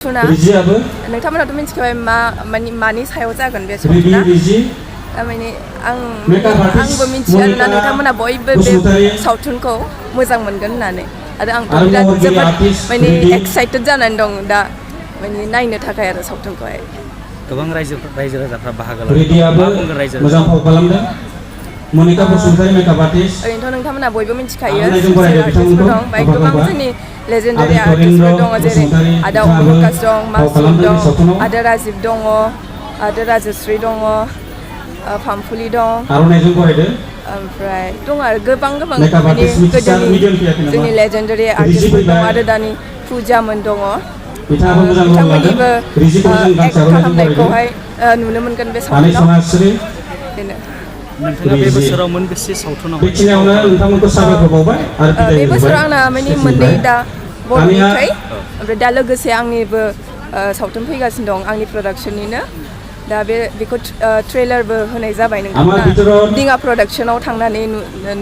Tuna, नोंथांमोनाथ' मिथिखाबाय मानि सायाव जागोन बे सावथुना माने आंबो मिथियो आरोना नोंथांमोना बयबो बे सावथुनखौ मोजां मोनगोन होननानै आरो आंथ' बिराद जोबोद माने एक्साइटेड जानानै दं दा माने नायनो थाखाय आरो सावथुनखौहाय गोबां रायजो राजाफ्रा बाहागो लादों मोजां फाव खालामदों मनिका बसुमतारी मेकआप आर्टिस्ट ओरैनोथ' नोंथांमोना बयबो मिथिखायो आर्टिस्टफोर दं ओमफ्राय गोबां जोंनि लेजेन्डारि आर्टिस्टफोर दङ जेरै आदा अमरकास दं मासुम दं आदा राजिब दङ आदा राजश्री दङ फामफुलि दं ओमफ्राय दं आरो गोबां माने गोदोनि जोंनि लेजेन्डारि आर्टिस्टफोर दं आरो दानि फुजामोन दङ बिथांमोननिबो एक्ट खालामनायखौहाय नुनो मोनगोन बे सावथुनाव नोंथाङा बे बोसोराव मोनबेसे सावथुनाव बे बोसोराव आंना माने मोननै दा बर'निफ्राय ओमफ्राय दा लोगोसे आंनिबो सावथुन फैगासिनो दं आंनि प्रडाक्शननिनो दा बेखौ ट्रेलारबो होनाय जाबाय नोंथांमोना दिङा प्रडाक्शनाव थांनानै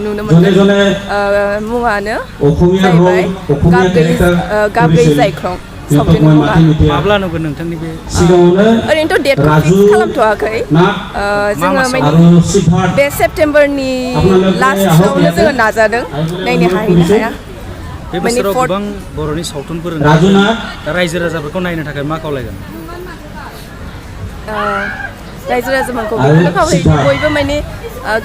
नुनो मोनगोन मुङानो जाहैबाय गाब गैयै जायख्लं सावथुननि मुङा माब्ला नुगोन नोंथांनि बे ओरैनोथ' डेटखौ फिक्स खालामथ'वाखै जोङो माने बे सेप्तेम्बरनि लास्टआवनो जोङो नाजादों नायनो हाहैनो हाया बे बोसोराव गोबां बर'नि सावथुनफोर दा रायजो राजाफोरखौ नायनो थाखाय मा खावलायगोन रायजो राजाफोरखौ बेखौनो खावलायो बयबो माने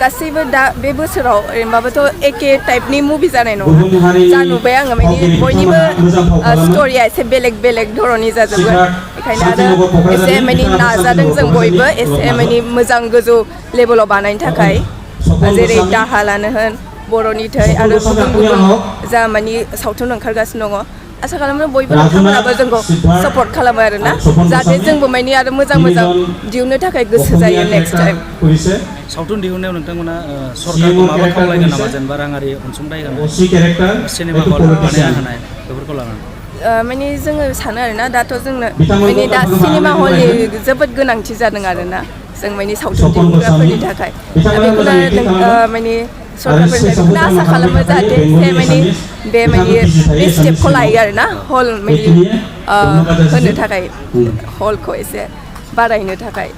गासैबो दा बे बोसोराव ओरैनोबाबोथ' एखे टाइपनि मुभि जानाय नङा जा नुबाय आङो माने बयनिबो स्ट'रिया एसे बेलेग बेलेग धरननि जाजोबगोन बेखायनो आरो एसे माने नाजादों जों बयबो एसे माने मोजां गोजौ लेभेलाव बानायनो थाखाय जेरै दाहालानो होन बर'नि थै आरो गुबुन गुबुन जा माने सावथुन ओंखारगासिनो दङ आसा खालामो बयबो नोंथांमोनाबो जोंखौ सापर्ट खालामो आरोना जाहाथे जोंबो माने आरो मोजां दिहुननो थाखाय गोसो जायो नेक्स्ट टाइम सावथुन दिहुननायाव नोंथांमोना सरकारखौ माबा खावलायगोन नामा जेनेबा राङारि अनसुंथाइ होनाय सिनेमा हल बानायना होनाय बेफोरखौ लानानै माने जोङो सानो आरोना दाथ' जोंनो माने दा सिनेमा हलनि जोबोद गोनांथि जादों आरोना जों माने सावथुन दिहुनग्राफोरनि थाखाय दा बेखौनो माने सरकारफोरनिफ्राय बेखौनो आसा खालामो जाहाथे बे स्टेपखौ लायो आरोना हल माने होनो थाखाय हलखौ एसे बारायनो थाखाय